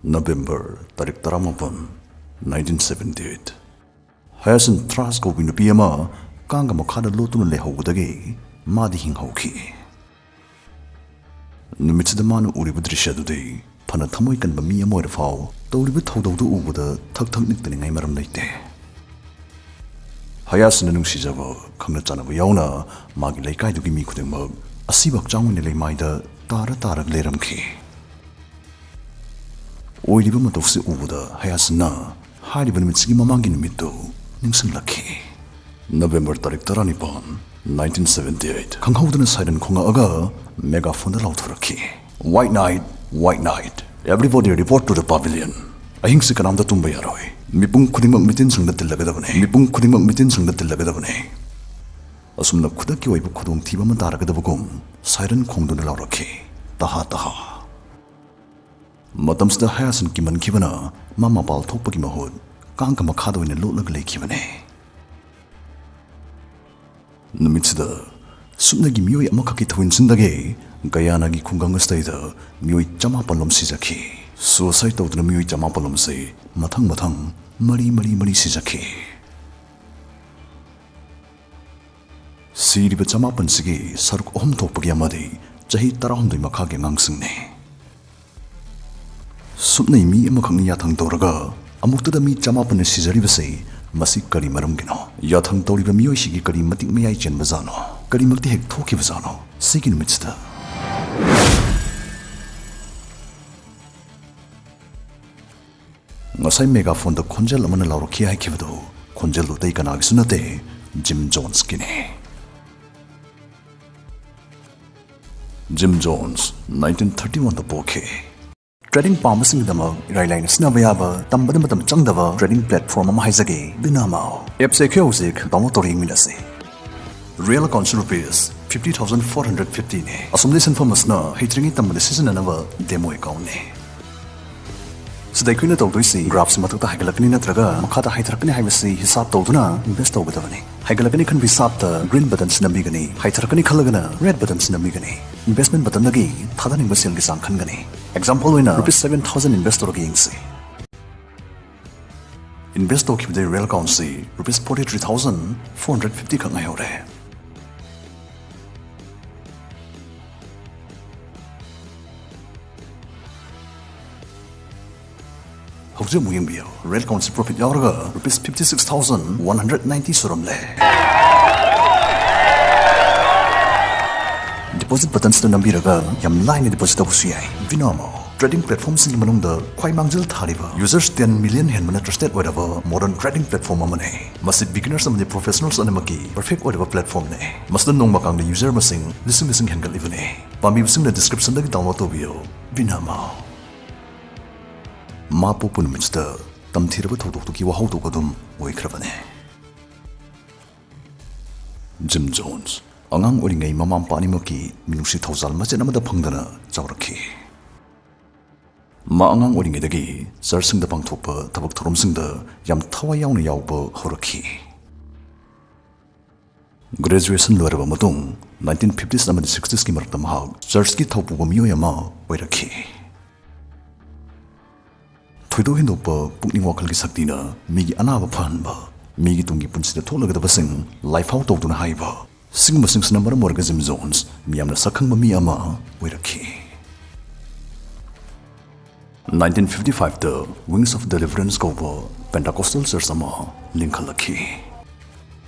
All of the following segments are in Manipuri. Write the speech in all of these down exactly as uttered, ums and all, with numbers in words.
ꯅꯕꯦꯝꯕꯔ ꯇꯥꯔꯤꯛ ꯇꯔꯥꯃꯥꯄꯟ, ꯅꯥꯏꯟꯇꯤꯟ ꯁꯚꯦꯟꯇꯤ ꯑꯩꯠ꯫ ꯍꯌꯥꯁꯤꯟ ꯊ꯭ꯔꯥꯁ ꯀꯧꯕꯤ ꯅꯨꯄꯤ ꯑꯃ ꯀꯥꯡꯒ ꯃꯈꯥꯗ ꯂꯣꯠꯇꯨꯅ ꯂꯩꯍꯧꯕꯗꯒꯤ ꯃꯥꯗꯤ ꯍꯤꯡꯍꯧꯈꯤ꯫ ꯅꯨꯃꯤꯠꯁꯤꯗ ꯃꯥꯅ ꯎꯔꯤꯕ ꯗ꯭ꯔꯤꯁ꯭ꯌ ꯑꯗꯨꯗꯤ ꯐꯅ ꯊꯃꯣꯏ ꯀꯟꯕ ꯃꯤ ꯑꯃ ꯑꯣꯏꯔꯐꯥꯎ ꯇꯧꯔꯤꯕ ꯊꯧꯗꯧꯗꯨ ꯎꯕꯗ ꯊꯛ ꯊꯛ ꯅꯤꯛꯇꯅꯤꯡꯉꯥꯏ ꯃꯔꯝ ꯂꯩꯇꯦ꯫ ꯍꯌꯥꯁꯤꯟꯅ ꯅꯨꯡꯁꯤꯖꯕ, ꯈꯪꯅ ꯆꯥꯟꯅꯕ ꯌꯥꯎꯅ ꯃꯥꯒꯤ ꯂꯩꯀꯥꯏꯗꯨꯒꯤ ꯃꯤ ꯈꯨꯗꯤꯡꯃꯛ ꯑꯁꯤꯕ ꯍꯛꯆꯥꯡ ꯑꯣꯏꯅ ꯂꯩꯃꯥꯏꯗ ꯇꯥꯔ ꯇꯥꯔꯒ ꯂꯩꯔꯝꯈꯤ꯫ ꯑꯣꯏꯔꯤꯕ ꯃꯇꯧꯁꯤ ꯎꯕꯗ ꯍꯌꯥꯁꯤꯟꯅ ꯍꯥꯏꯔꯤꯕ ꯅꯨꯃꯤꯠꯁꯤꯒꯤ ꯃꯃꯥꯡꯒꯤ ꯅꯨꯃꯤꯠꯇꯨ ꯅꯤꯡꯁꯤꯡꯂꯛꯈꯤ꯫ ꯅꯕꯦꯝꯕꯔ ꯇꯥꯔꯤꯛ ꯇꯔꯥꯅꯤꯄꯥꯟ, ꯅꯥꯏꯟꯇꯤꯟ ꯁꯚꯦꯟꯇꯤ ꯑꯩꯠ꯫ ꯈꯪꯍꯧꯗꯅ ꯁꯥꯏꯔꯟ ꯈꯣꯡꯉꯛꯑꯒ ꯃꯦꯒꯥꯐꯣꯟꯗ ꯂꯥꯎꯊꯣꯔꯛꯈꯤ, "White night, white night. Everybody report to the pavilion." ꯑꯍꯤꯡꯁꯤ ꯀꯅꯥꯝꯇ ꯇꯨꯝꯕ ꯌꯥꯔꯣꯏ꯫ ꯃꯤꯄꯨꯝ ꯈꯨꯗꯤꯡꯃꯛ ꯃꯤꯇꯤꯟꯁꯪꯗ ꯇꯤꯜꯂꯒꯗꯕꯅꯤ꯫ ꯃꯤꯄꯨꯝ ꯈꯨꯗꯤꯡꯃꯛ ꯃꯤꯇꯤꯟꯁꯪꯗ ꯇꯤꯜꯂꯒꯗꯕꯅꯤ꯫ ꯑꯁꯨꯝꯅ ꯈꯨꯗꯛꯀꯤ ꯑꯣꯏꯕ ꯈꯨꯗꯣꯡꯊꯤꯕ ꯑꯃ ꯇꯥꯔꯒꯗꯕꯒꯨꯝ ꯁꯥꯏꯔꯟ ꯈꯣꯡꯗꯨꯅ ꯂꯥꯎꯔꯛꯈꯤ, "ꯇꯍꯥ, ꯇꯍꯥ!" ꯃꯇꯝꯁꯤꯗ ꯍꯌꯥꯁꯤꯟ ꯀꯤꯃꯟꯈꯤꯕꯅ ꯃꯥ ꯃꯄꯥꯜ ꯊꯣꯛꯄꯒꯤ ꯃꯍꯨꯠ ꯀꯥꯡꯒ ꯃꯈꯥꯗ ꯑꯣꯏꯅ ꯂꯣꯠꯂꯒ ꯂꯩꯈꯤꯕꯅꯦ꯫ ꯅꯨꯃꯤꯠꯁꯤꯗ ꯁꯨꯞꯅꯒꯤ ꯃꯤꯑꯣꯏ ꯑꯃꯈꯛꯀꯤ ꯊꯧꯏꯟꯁꯤꯟꯗꯒꯤ ꯒꯌꯥꯅꯥꯒꯤ ꯈꯨꯡꯒꯪ ꯑꯁꯤꯗꯩꯗ ꯃꯤꯑꯣꯏ ꯆꯃꯥꯄꯜ ꯂꯣꯝ ꯁꯤꯖꯈꯤ꯫ Suicide ꯇꯧꯗꯨꯅ ꯃꯤꯑꯣꯏ ꯆꯃꯥꯄꯜ ꯂꯣꯝꯁꯤ ꯃꯊꯪ ꯃꯊꯪ ꯃꯔꯤ ꯃꯔꯤ ꯃꯔꯤ ꯁꯤꯖꯈꯤ꯫ ꯁꯤꯔꯤꯕ ꯆꯃꯥꯄꯜꯁꯤꯒꯤ ꯁꯔꯨꯛ ꯑꯍꯨꯝ ꯊꯣꯛꯄꯒꯤ ꯑꯃꯗꯤ ꯆꯍꯤ ꯇꯔꯥꯍꯨꯝꯗꯣꯏ ꯃꯈꯥꯒꯤ ꯑꯉꯥꯡꯁꯤꯡꯅꯤ꯫ ꯁꯨꯞꯅꯩ ꯃꯤ ꯑꯃꯈꯛꯅ ꯌꯥꯊꯪ ꯇꯧꯔꯒ ꯑꯃꯨꯛꯇꯗ ꯃꯤ ꯆꯃꯥꯄꯜꯅ ꯁꯤꯖꯔꯤꯕꯁꯤ ꯃꯁꯤ ꯀꯔꯤ ꯃꯔꯝꯒꯤꯅꯣ? ꯌꯥꯊꯪ ꯇꯧꯔꯤꯕ ꯃꯤꯑꯣꯏꯁꯤꯒꯤ ꯀꯔꯤ ꯃꯇꯤꯛ ꯃꯌꯥꯏ ꯆꯦꯟꯕꯖꯥꯠꯅꯣ? ꯀꯔꯤꯃꯛꯇꯤ ꯍꯦꯛ ꯊꯣꯛꯈꯤꯕꯖꯥꯠꯅꯣ? ꯁꯤꯒꯤ ꯅꯨꯃꯤꯠꯁꯤꯗ ꯉꯁꯥꯏ ꯃꯦꯒꯥꯐꯣꯟꯗ ꯈꯣꯟꯖꯦꯜ ꯑꯃꯅ ꯂꯥꯎꯔꯛꯈꯤ ꯍꯥꯏꯈꯤꯕꯗꯨ ꯈꯣꯟꯖꯦꯜꯗꯨ ꯑꯇꯩ ꯀꯅꯥꯒꯤꯁꯨ ꯅꯠꯇꯦ, ꯖꯤꯝ ꯖꯣꯟꯁꯀꯤꯅꯤ꯫ ꯖꯤꯝ ꯖꯣꯟꯁ ꯅꯥꯏꯟꯇꯤꯟ ꯊꯥꯔꯇꯤ ꯋꯥꯟꯗ ꯄꯣꯛꯈꯤ꯫ ꯇ꯭ꯔꯦꯗꯤꯡ ꯄꯥꯝꯕꯁꯤꯡꯒꯤꯗꯃꯛ ꯏꯔꯥꯏ ꯂꯥꯏꯅ ꯁꯤꯖꯤꯟꯅꯕ ꯌꯥꯕ, ꯇꯝꯕꯗ ꯃꯇꯝ ꯆꯪꯗꯕ ꯇ꯭ꯔꯦꯗꯤꯡ ꯄ꯭ꯂꯦꯠꯐꯣꯔꯝ ꯑꯃ ꯍꯥꯏꯖꯒꯦ, ꯗꯤꯅꯥꯃꯥ꯫ ꯑꯦꯞꯁꯦ ꯑꯩꯈꯣꯏ ꯍꯧꯖꯤꯛ ꯗꯥꯎꯟꯂꯣꯗ ꯇꯧꯔ ꯌꯦꯡꯃꯤꯟꯅꯁꯤ꯫ ꯔꯤꯌꯦꯜ ꯑꯦꯀꯥꯎꯟꯠꯁꯤ rupees fifty thousand four hundred ꯐꯤꯐꯇꯤꯅꯤ꯫ ꯑꯁꯣꯝꯗꯒꯤ ꯁꯦꯟꯐꯝ ꯑꯁꯤꯅ ꯍꯩꯇ꯭ꯔꯤꯉꯩ ꯇꯝꯕꯗ ꯁꯤꯖꯤꯟꯅꯅꯕ ꯗꯦꯃꯣ ꯑꯦꯀꯥꯎꯟꯠꯅꯤ꯫ ꯁꯤꯗ ꯑꯩꯈꯣꯏꯅ ꯇꯧꯗꯣꯏꯁꯤ graphꯁꯤ ꯃꯊꯛꯇ ꯍꯥꯏꯒꯠꯂꯛꯀꯅꯤ ꯅꯠꯇ꯭ꯔꯒ ꯃꯈꯥꯗ ꯍꯥꯏꯊꯔꯛꯀꯅꯤ ꯍꯥꯏꯕꯁꯤ ꯍꯤꯁꯥꯕ ꯇꯧꯗꯨꯅ invest ꯇꯧꯒꯗꯕꯅꯤ꯫ ꯍꯥꯏꯒꯠꯂꯛꯀꯅꯤ ꯈꯟꯕ ꯍꯤꯁꯥꯕꯇ green buttonꯁꯤ ꯅꯝꯕꯤꯒꯅꯤ, ꯍꯥꯏꯊꯔꯛꯀꯅꯤ ꯈꯜꯂꯒꯅ red buttonꯁꯤ ꯅꯝꯕꯤꯒꯅꯤ꯫ Investment buttonꯗꯒꯤ ꯊꯥꯗꯅꯤꯡꯕ ꯁꯦꯜꯒꯤ ꯆꯥꯡ ꯈꯟꯒꯅꯤ꯫ Example ꯑꯣꯏꯅ rupees seven thousand invest ꯇꯧꯔꯒ ꯌꯦꯡꯁꯤ꯫ Invest ꯇꯧꯈꯤꯕꯗꯒꯤ real accountꯁꯤ rupees forty three thousand four hundred fifty ꯈꯛ ꯉꯥꯏꯍꯧꯔꯦ꯫ ꯍꯧꯖꯤꯛ ꯑꯃꯨꯛ ꯌꯦꯡꯕꯤꯌꯨ, real accountꯁꯤ profit ꯌꯥꯎꯔꯒ rupees fifty six thousand one hundred ninety ꯁꯨꯔꯝꯂꯦ꯫ Deposit buttonꯁꯤꯗ ꯅꯝꯕꯤꯔꯒ ꯌꯥꯝ ꯂꯥꯏꯅ deposit ꯇꯧꯕꯁꯨ ꯌꯥꯏ꯫ Binomo trading platformꯁꯤꯡꯒꯤ ꯃꯅꯨꯡꯗ ꯈ꯭ꯋꯥꯏ ꯃꯥꯡꯖꯤꯜ ꯊꯥꯔꯤꯕ, users ten million ꯍꯦꯟꯕꯅ trusted ꯑꯣꯏꯔꯕ modern trading platform ꯑꯃꯅꯤ꯫ ꯃꯁꯤ beginners ꯑꯃꯗꯤ professionals ꯑꯅꯤꯃꯛꯀꯤ perfect ꯑꯣꯏꯔꯕ platformꯅꯤ꯫ ꯃꯁꯤꯗ ꯅꯣꯡꯃ ꯀꯥꯡꯗ user ꯃꯁꯤꯡ ꯂꯤꯁꯤꯡ ꯂꯤꯁꯤꯡ ꯍꯦꯟꯒꯠꯂꯤꯕꯅꯤ꯫ ꯄꯥꯝꯕꯤꯕꯁꯤꯡꯅ descriptionꯗꯒꯤ download ꯇꯧꯕꯤꯌꯨ꯫ Binomo꯫ ꯃꯥ ꯄꯣꯛꯄ ꯅꯨꯃꯤꯠꯁꯤꯗ ꯇꯝꯊꯤꯔꯕ ꯊꯧꯗꯣꯛꯇꯨꯒꯤ ꯋꯥꯍꯧꯗꯣꯛ ꯑꯗꯨꯝ ꯑꯣꯏꯈ꯭ꯔꯕꯅꯤ꯫ Jim Jones ꯑꯉꯥꯡ ꯑꯣꯏꯔꯤꯉꯩ ꯃꯃꯥ ꯃꯄꯥ ꯑꯅꯤꯃꯛꯀꯤ ꯃꯤꯅꯨꯡꯁꯤ ꯊꯧꯖꯥꯜ ꯃꯆꯦꯠ ꯑꯃꯠꯇ ꯐꯪꯗꯅ ꯆꯥꯎꯔꯛꯈꯤ꯫ ꯃꯥ ꯑꯉꯥꯡ ꯑꯣꯏꯔꯤꯉꯩꯗꯒꯤ churchꯁꯤꯡꯗ ꯄꯥꯡꯊꯣꯛꯄ ꯊꯕꯛ ꯊꯧꯔꯝꯁꯤꯡꯗ ꯌꯥꯝ ꯊꯋꯥꯏ ꯌꯥꯎꯅ ꯌꯥꯎꯕ ꯍꯧꯔꯛꯈꯤ꯫ Graduation ꯂꯣꯏꯔꯕ ꯃꯇꯨꯡ nineteen fifties ꯑꯃꯗꯤ sixtiesꯀꯤ ꯃꯔꯛꯇ ꯃꯍꯥꯛ churchꯀꯤ ꯊꯧꯄꯨꯕ ꯃꯤꯑꯣꯏ ꯑꯃ ꯑꯣꯏꯔꯛꯈꯤ꯫ ꯊꯣꯏꯗꯣꯛ ꯍꯦꯟꯗꯣꯛꯄ ꯄꯨꯛꯅꯤꯡ ꯋꯥꯈꯜꯒꯤ ꯁꯛꯇꯤꯅ ꯃꯤꯒꯤ ꯑꯅꯥꯕ ꯐꯍꯟꯕ, ꯃꯤꯒꯤ ꯇꯨꯡꯒꯤ ꯄꯨꯟꯁꯤꯗ ꯊꯣꯛꯂꯒꯗꯕꯁꯤꯡ ꯂꯥꯏꯐꯥꯎ ꯇꯧꯗꯨꯅ ꯍꯥꯏꯕ, ꯁꯤꯒꯨꯝꯕꯁꯤꯡꯁꯤꯅ ꯃꯔꯝ ꯑꯣꯏꯔꯒ Jim Jones ꯃꯤꯌꯥꯝꯅ ꯁꯛꯈꯪꯕ ꯃꯤ ꯑꯃ ꯑꯣꯏꯔꯛꯈꯤ꯫ Nineteen fifty fiveꯇ Wings of Deliverance ꯀꯧꯕ Pentecostal church ꯑꯃ ꯂꯤꯡꯈꯠꯂꯛꯈꯤ꯫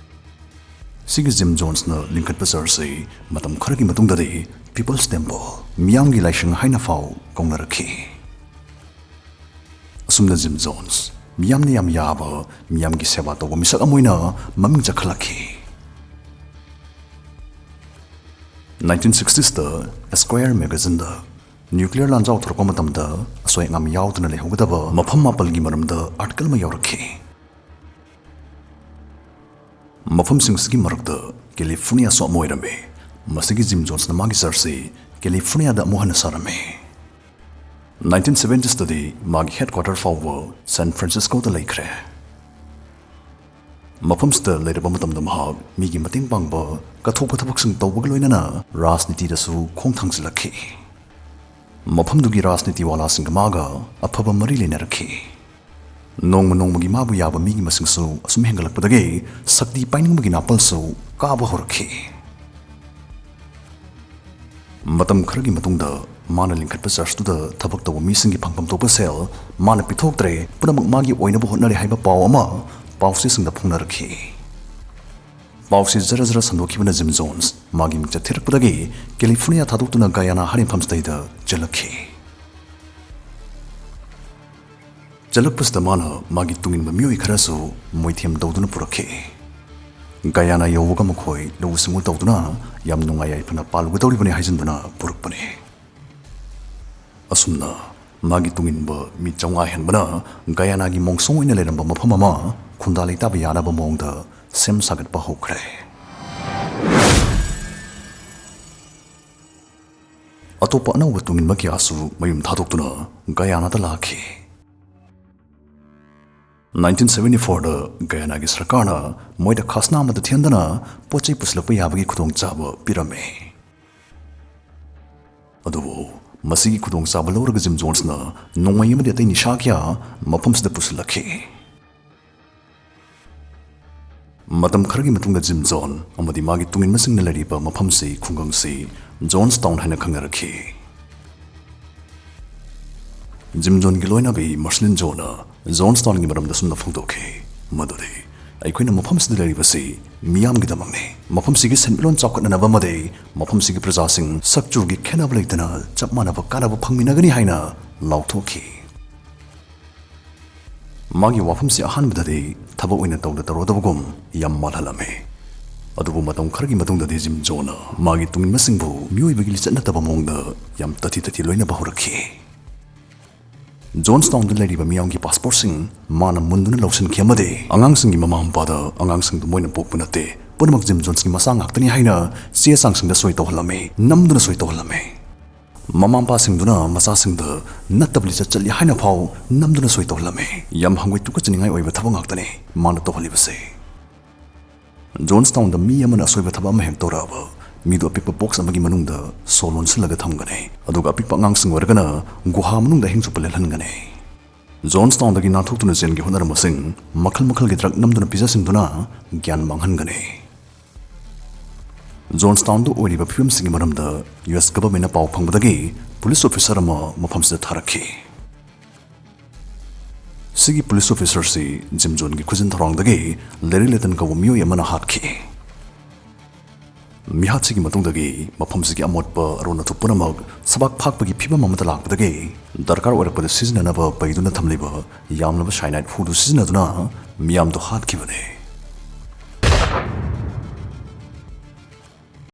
ꯁꯤꯒꯤ Jim Jonesꯅ ꯂꯤꯡꯈꯠꯄ churchꯁꯤ ꯃꯇꯝ ꯈꯔꯒꯤ ꯃꯇꯨꯡꯗꯗꯤ People's Temple, ꯃꯤꯌꯥꯝꯒꯤ ꯂꯥꯏꯁꯪ ꯍꯥꯏꯅ ꯐꯥꯎ ꯀꯧꯅꯔꯛꯈꯤ꯫ ꯑꯁꯨꯝꯅ Jim Jones ꯃꯤꯌꯥꯝꯅ ꯌꯥꯝ ꯌꯥꯕ, ꯃꯤꯌꯥꯝꯒꯤ ꯁꯦꯕꯥ ꯇꯧꯕ ꯃꯤꯁꯛ ꯑꯃ ꯑꯣꯏꯅ ꯃꯃꯤꯡ ꯆꯠꯈꯠꯂꯛꯈꯤ꯫ Nineteen sixtiesꯇ Esquire magazineꯗ nuclear ꯂꯥꯟꯖꯥꯎ ꯊꯣꯔꯛꯄ ꯃꯇꯝꯗ ꯑꯁꯣꯏ ꯑꯉꯥꯝ ꯌꯥꯎꯗꯅ ꯂꯩꯍꯧꯒꯗꯕ ꯃꯐꯝ ꯃꯥꯄꯜꯒꯤ ꯃꯔꯝꯗ article ꯑꯃ ꯌꯥꯎꯔꯛꯈꯤ꯫ ꯃꯐꯝꯁꯤꯡꯁꯤꯒꯤ ꯃꯔꯛꯇ ꯀꯦꯂꯤꯐꯣꯔꯅꯤꯌꯥꯁꯨ ꯑꯃ ꯑꯣꯏꯔꯝꯃꯤ꯫ ꯃꯁꯤꯒꯤ Jim Jonesꯅ ꯃꯥꯒꯤ churchꯁꯤ ꯀꯦꯂꯤꯐꯣꯔꯅꯤꯌꯥꯗ ꯑꯃꯨꯛ ꯍꯟꯅ ꯁꯥꯔꯝꯃꯤ꯫ ꯅꯥꯏꯟꯇꯤꯟ ꯁꯕꯦꯟꯇꯤꯁꯇꯗꯤ ꯃꯥꯒꯤ ꯍꯦꯗ ꯀ꯭ꯋꯥꯇꯔ ꯐꯥꯎꯕ ꯁꯥꯟ ꯐ꯭ꯔꯥꯟꯁꯤꯁꯀꯣꯗ ꯂꯩꯈ꯭ꯔꯦ꯫ ꯃꯐꯝꯁꯤꯗ ꯂꯩꯔꯕ ꯃꯇꯝꯗ ꯃꯍꯥꯛ ꯃꯤꯒꯤ ꯃꯇꯦꯡ ꯄꯥꯡꯕ, ꯀꯠꯊꯣꯛꯄ ꯊꯕꯛꯁꯤꯡ ꯇꯧꯕꯒ ꯂꯣꯏꯅꯅ ꯔꯥꯖꯅꯤꯇꯤꯗꯁꯨ ꯈꯣꯡ ꯊꯥꯡꯖꯤꯜꯂꯛꯈꯤ꯫ ꯃꯐꯝꯗꯨꯒꯤ ꯔꯥꯖꯅꯤꯇꯤ ꯋꯥꯂꯥꯁꯤꯡꯒ ꯃꯥꯒ ꯑꯐꯕ ꯃꯔꯤ ꯂꯩꯅꯔꯛꯈꯤ꯫ ꯅꯣꯡꯃ ꯅꯣꯡꯃꯒꯤ ꯃꯥꯕꯨ ꯌꯥꯕ ꯃꯤꯒꯤ ꯃꯁꯤꯡꯁꯨ ꯑꯁꯨꯝ ꯍꯦꯟꯒꯠꯂꯛꯄꯗꯒꯤ ꯁꯛꯇꯤ ꯄꯥꯏꯅꯤꯡꯕꯒꯤ ꯅꯥꯄꯜꯁꯨ ꯀꯥꯕ ꯍꯧꯔꯛꯈꯤ꯫ ꯃꯇꯝ ꯈꯔꯒꯤ ꯃꯇꯨꯡꯗ ꯃꯥꯅ ꯂꯤꯡꯈꯠꯄ ꯆꯔꯆꯇꯨꯗ ꯊꯕꯛ ꯇꯧꯕ ꯃꯤꯁꯤꯡꯒꯤ ꯐꯪꯐꯝ ꯊꯣꯛꯄ ꯁꯦꯜ ꯃꯥꯅ ꯄꯤꯊꯣꯛꯇ꯭ꯔꯦ, ꯄꯨꯝꯅꯃꯛ ꯃꯥꯒꯤ ꯑꯣꯏꯅꯕ ꯍꯣꯠꯅꯔꯦ ꯍꯥꯏꯕ ꯄꯥꯎ ꯑꯃ ꯄꯥꯎꯆꯦꯁꯤꯡꯗ ꯐꯣꯡꯅꯔꯛꯈꯤ꯫ ꯄꯥꯎꯆꯦ ꯖꯔ ꯖꯔ ꯁꯟꯗꯣꯛꯈꯤꯕꯅ ꯖꯤꯝ ꯖꯣꯟꯁ ꯃꯥꯒꯤ ꯃꯤꯡꯆꯠ ꯊꯤꯔꯛꯄꯗꯒꯤ ꯀꯦꯂꯤꯐꯣꯔꯅꯤꯌꯥ ꯊꯥꯗꯣꯛꯇꯨꯅ ꯒꯌꯥꯅꯥ ꯍꯥꯏꯔꯤꯕ ꯃꯐꯝꯁꯤꯗꯩꯗ ꯆꯦꯜꯂꯛꯈꯤ꯫ ꯆꯠꯂꯛꯄꯁꯤꯗ ꯃꯥꯅ ꯃꯥꯒꯤ ꯇꯨꯡꯏꯟꯕ ꯃꯤꯑꯣꯏ ꯈꯔꯁꯨ ꯃꯣꯏꯊꯦꯝ ꯇꯧꯗꯨꯅ ꯄꯨꯔꯛꯈꯤ꯫ ꯒꯌꯥꯅꯥ ꯌꯧꯕꯒ ꯃꯈꯣꯏ ꯂꯧꯎ ꯁꯤꯡꯎ ꯇꯧꯗꯨꯅ ꯌꯥꯝ ꯅꯨꯡꯉꯥꯏ ꯌꯥꯏꯐꯅ ꯄꯥꯜꯂꯨꯒꯗꯧꯔꯤꯕꯅꯤ ꯍꯥꯏꯖꯤꯟꯗꯨꯅ ꯄꯨꯔꯛꯄꯅꯤ꯫ ꯑꯁꯨꯝꯅ ꯃꯥꯒꯤ ꯇꯨꯡꯏꯟꯕ ꯃꯤ ꯆꯥꯝꯃꯉꯥ ꯍꯦꯟꯕꯅ ꯒꯌꯥꯅꯥꯒꯤ ꯃꯣꯡꯁꯣꯡ ꯑꯣꯏꯅ ꯂꯩꯔꯝꯕ ꯃꯐꯝ ꯑꯃ ꯈꯨꯟꯗꯥ ꯂꯩꯇꯥꯕ ꯌꯥꯅꯕ ꯃꯑꯣꯡꯗ ꯁꯦꯝ ꯁꯥꯒꯠꯄ ꯍꯧꯈ꯭ꯔꯦ꯫ ꯑꯇꯣꯞꯄ ꯑꯅꯧꯕ ꯇꯨꯡꯏꯟꯕ ꯀꯌꯥꯁꯨ ꯃꯌꯨꯝ ꯊꯥꯗꯣꯛꯇꯨꯅ ꯒꯌꯥꯅꯥꯗ ꯂꯥꯛꯈꯤ꯫ ꯅꯥꯏꯟꯇꯤꯟ ꯁꯕꯦꯟꯇꯤ ꯐꯣꯔꯗ ꯒꯌꯥꯅꯥꯒꯤ ꯁꯔꯀꯥꯔꯅ ꯃꯣꯏꯗ ꯈꯥꯁꯅꯥ ꯑꯃꯠꯇ ꯊꯤꯍꯟꯗꯅ ꯄꯣꯠ ꯆꯩ ꯄꯨꯁꯤꯜꯂꯛꯄ ꯌꯥꯕꯒꯤ ꯈꯨꯗꯣꯡꯆꯥꯕ ꯄꯤꯔꯝꯃꯤ꯫ ꯑꯗꯨꯕꯨ ꯃꯁꯤꯒꯤ ꯈꯨꯗꯣꯡꯆꯥꯕ ꯂꯧꯔꯒ ꯖꯤꯝ ꯖꯣꯟꯁꯅ ꯅꯣꯡꯃꯩ ꯑꯃꯗꯤ ꯑꯇꯩ ꯅꯤꯁꯥ ꯀꯌꯥ ꯃꯐꯝꯁꯤꯗ ꯄꯨꯁꯤꯜꯂꯛꯈꯤ꯫ ꯃꯇꯝ ꯈꯔꯒꯤ ꯃꯇꯨꯡꯗ ꯖꯤꯝ ꯖꯣꯟ ꯑꯃꯗꯤ ꯃꯥꯒꯤ ꯇꯨꯡꯏꯟꯕꯁꯤꯡꯅ ꯂꯩꯔꯤꯕ ꯃꯐꯝꯁꯤ ꯈꯨꯡꯒꯪꯁꯤ ꯖꯣꯟꯁ ꯇꯥꯎꯟ ꯍꯥꯏꯅ ꯈꯪꯅꯔꯛꯈꯤ꯫ ꯖꯤꯝ ꯖꯣꯟꯒꯤ ꯂꯣꯏꯅꯕꯤ ꯃꯔꯁꯂꯤꯟ ꯖꯣꯅ ꯖꯣꯟꯁ ꯇꯥꯎꯟꯒꯤ ꯃꯔꯝꯗ ꯁꯨꯝꯅ ꯐꯣꯡꯗꯣꯛꯈꯤ, ꯃꯗꯨꯗꯤ ꯑꯩꯈꯣꯏꯅ ꯃꯐꯝꯁꯤꯗ ꯂꯩꯔꯤꯕꯁꯤ ꯃꯤꯌꯥꯝꯒꯤꯗꯃꯛꯅꯤ꯫ ꯃꯐꯝꯁꯤꯒꯤ ꯁꯦꯟꯃꯤꯠꯂꯣꯟ ꯆꯥꯎꯈꯠꯅꯅꯕ ꯑꯃꯗꯤ ꯃꯐꯝꯁꯤꯒꯤ ꯄ꯭ꯔꯖꯥꯁꯤꯡ ꯁꯛ ꯆꯨꯒꯤ ꯈꯦꯠꯅꯕ ꯂꯩꯇꯅ ꯆꯞ ꯃꯥꯟꯅꯕ ꯀꯥꯟꯅꯕ ꯐꯪꯃꯤꯟꯅꯒꯅꯤ ꯍꯥꯏꯅ ꯂꯥꯎꯊꯣꯛꯈꯤ꯫ ꯃꯥꯒꯤ ꯋꯥꯐꯝꯁꯤ ꯑꯍꯥꯟꯕꯗꯗꯤ ꯊꯕꯛ ꯑꯣꯏꯅ ꯇꯧꯗ ꯇꯧꯔꯗꯕꯒꯨꯝ ꯌꯥꯝ ꯃꯥꯜꯍꯜꯂꯝꯃꯤ꯫ ꯑꯗꯨꯕꯨ ꯃꯇꯝ ꯈꯔꯒꯤ ꯃꯇꯨꯡꯗꯗꯤ ꯖꯤꯝ ꯖꯣꯅ ꯃꯥꯒꯤ ꯇꯨꯡꯏꯟꯕꯁꯤꯡꯕꯨ ꯃꯤꯑꯣꯏꯕꯒꯤ ꯂꯤꯆꯠ ꯅꯠꯇꯕ ꯃꯑꯣꯡꯗ ꯌꯥꯝ ꯇꯊꯤ ꯇꯊꯤ ꯂꯣꯏꯅꯕ ꯍꯧꯔꯛꯈꯤ꯫ ꯖꯣꯟꯁ ꯇꯥꯎꯟꯗ ꯂꯩꯔꯤꯕ ꯃꯤꯌꯥꯝꯒꯤ ꯄꯥꯁꯄꯣꯔꯠꯁꯤꯡ ꯃꯥꯅ ꯃꯨꯟꯗꯨꯅ ꯂꯧꯁꯤꯟꯈꯤ ꯑꯃꯗꯤ ꯑꯉꯥꯡꯁꯤꯡꯒꯤ ꯃꯃꯥ ꯃꯄꯥꯗ ꯑꯉꯥꯡꯁꯤꯡꯗꯨ ꯃꯣꯏꯅ ꯄꯣꯛꯄ ꯅꯠꯇꯦ, ꯄꯨꯝꯅꯃꯛ ꯖꯤꯝ ꯖꯣꯟꯁꯀꯤ ꯃꯆꯥ ꯉꯥꯛꯇꯅꯤ ꯍꯥꯏꯅ ꯆꯦ ꯆꯥꯡꯁꯤꯡꯗ ꯁꯣꯏ ꯇꯧꯍꯜꯂꯝꯃꯤ, ꯅꯝꯗꯨꯅ ꯁꯣꯏ ꯇꯧꯍꯜꯂꯝꯃꯤ꯫ ꯃꯃꯥ ꯃꯄꯥꯁꯤꯡꯗꯨꯅ ꯃꯆꯥꯁꯤꯡꯗ ꯅꯠꯇꯕ ꯂꯤꯆꯠ ꯆꯠꯂꯤ ꯍꯥꯏꯅ ꯐꯥꯎ ꯅꯝꯗꯨꯅ ꯁꯣꯏ ꯇꯧꯍꯜꯂꯝꯃꯤ꯫ ꯌꯥꯝ ꯍꯪꯒꯣꯏ ꯇꯨꯀꯠꯆꯅꯤꯡꯉꯥꯏ ꯑꯣꯏꯕ ꯊꯕꯛ ꯉꯥꯛꯇꯅꯤ ꯃꯥꯅ ꯇꯧꯍꯜꯂꯤꯕꯁꯦ꯫ ꯖꯣꯟꯁ ꯇꯥꯎꯟꯗ ꯃꯤ ꯑꯃꯅ ꯑꯁꯣꯏꯕ ꯊꯕꯛ ꯑꯃ ꯍꯦꯛ ꯇꯧꯔꯛꯑꯕ, ꯃꯤꯗꯨ ꯑꯄꯤꯛꯄ ꯕꯣꯛꯁ ꯑꯃꯒꯤ ꯃꯅꯨꯡꯗ ꯁꯣ ꯂꯣꯟꯁꯤꯜꯂꯒ ꯊꯝꯒꯅꯤ, ꯑꯗꯨꯒ ꯑꯄꯤꯛꯄ ꯑꯉꯥꯡꯁꯤꯡ ꯑꯣꯏꯔꯒꯅ ꯒꯨꯍꯥ ꯃꯅꯨꯡꯗ ꯑꯍꯤꯡ ꯆꯨꯞꯄ ꯂꯦꯜꯍꯟꯒꯅꯤ꯫ ꯖꯣꯟꯁ ꯇꯥꯎꯟꯗꯒꯤ ꯅꯥꯟꯊꯣꯛꯇꯨꯅ ꯆꯦꯟꯒꯦ ꯍꯣꯠꯅꯔꯝꯕꯁꯤꯡ ꯃꯈꯜ ꯃꯈꯜꯒꯤ ꯗ꯭ꯔꯒ ꯅꯝꯗꯨꯅ ꯄꯤꯖꯁꯤꯟꯗꯨꯅ ꯒ꯭ꯌꯥꯟ ꯃꯥꯡꯍꯟꯒꯅꯤ꯫ ꯖꯣꯟꯁ ꯇꯥꯎꯟꯗ ꯑꯣꯏꯔꯤꯕ ꯐꯤꯕꯝꯁꯤꯡꯒꯤ ꯃꯔꯝꯗ ꯌꯨ ꯑꯦꯁ ꯒꯚꯔꯟꯃꯦꯟꯠꯅ ꯄꯥꯎ ꯐꯪꯕꯗꯒꯤ ꯄꯨꯂꯤꯁ ꯑꯣꯐꯤꯁꯥꯔ ꯑꯃ ꯃꯐꯝꯁꯤꯗ ꯊꯥꯔꯛꯈꯤ꯫ ꯁꯤꯒꯤ ꯄꯨꯂꯤꯁ ꯑꯣꯐꯤꯁꯥꯔꯁꯤ ꯖꯤꯝ ꯖꯣꯟꯒꯤ ꯈꯨꯖꯤꯟ ꯊꯧꯔꯥꯡꯗꯒꯤ ꯂꯦꯔꯤ ꯂꯦꯇꯟ ꯀꯧꯕ ꯃꯤꯑꯣꯏ ꯑꯃꯅ ꯍꯥꯠꯈꯤ꯫ ꯃꯤꯍꯥꯠꯁꯤꯒꯤ ꯃꯇꯨꯡꯗꯒꯤ ꯃꯐꯝꯁꯤꯒꯤ ꯑꯃꯣꯠꯄ ꯑꯔꯣꯟ ꯑꯊꯨꯞ ꯄꯨꯝꯅꯃꯛ ꯁꯕꯥꯛ ꯐꯥꯛꯄꯒꯤ ꯐꯤꯕꯝ ꯑꯃꯗ ꯂꯥꯛꯄꯗꯒꯤ ꯗꯔꯀꯥꯔ ꯑꯣꯏꯔꯛꯄꯗ ꯁꯤꯖꯤꯟꯅꯅꯕ ꯄꯩꯗꯨꯅ ꯊꯝꯂꯤꯕ ꯌꯥꯝꯂꯕ ꯁꯥꯏꯅꯥꯏꯠ ꯍꯨꯗꯨ ꯁꯤꯖꯤꯟꯅꯗꯨꯅ ꯃꯤꯌꯥꯝꯗꯨ ꯍꯥꯠꯈꯤꯕꯅꯤ꯫